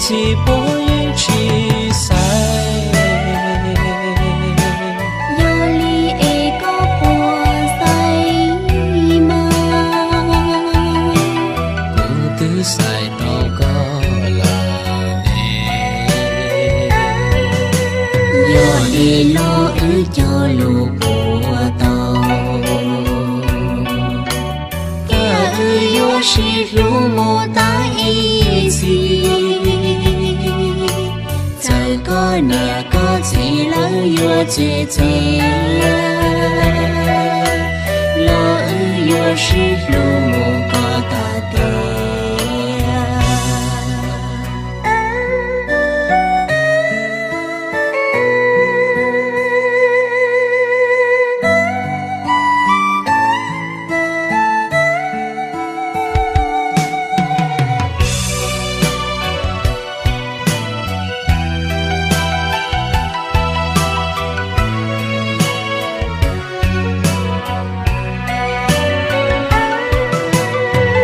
txiv puab yeej tsis xaiv. Yog li es koj puas xaiv mas? Kuv twb xaiv tau koj lawm ne. Yog li no wb cog lus puas tau? Cas wb yuav sib hlub mus tas ib txhis. Txawm koj niam koj txiv lawv yuav txwv txiav, los wb yuav sib hlub mus kom tas tiav.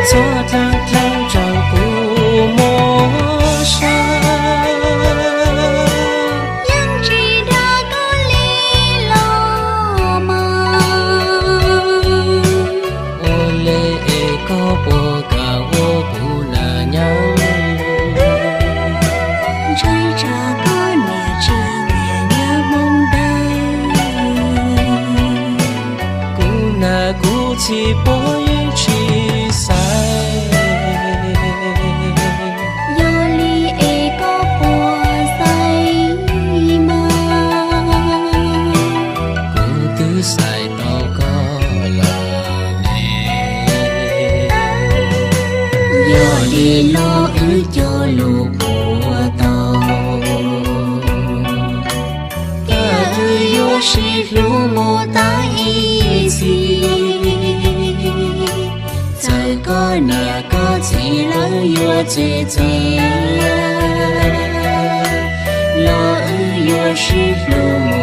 Txhob dlaab dlaab tsaam kuv mob sab. Yeej tsis dag koj li los mas. Ua le es koj puas kam ua kuv nam nyaab? Ntshai tsam koj niam tsis nyiam nyob Hmoob Dawb. Kuv nam kuv txiv puab yeej tsis xaiv. Yog li es koj puas xaiv mas? Kuv twb xaiv tau koj lawm ne. Yog li no wb cog lus puas tau? Cas wb yuav sib hlub mus tas ib txhis. Txawm koj niam koj txiv lawv yuav txwv txiav, los wb yuav sib hlub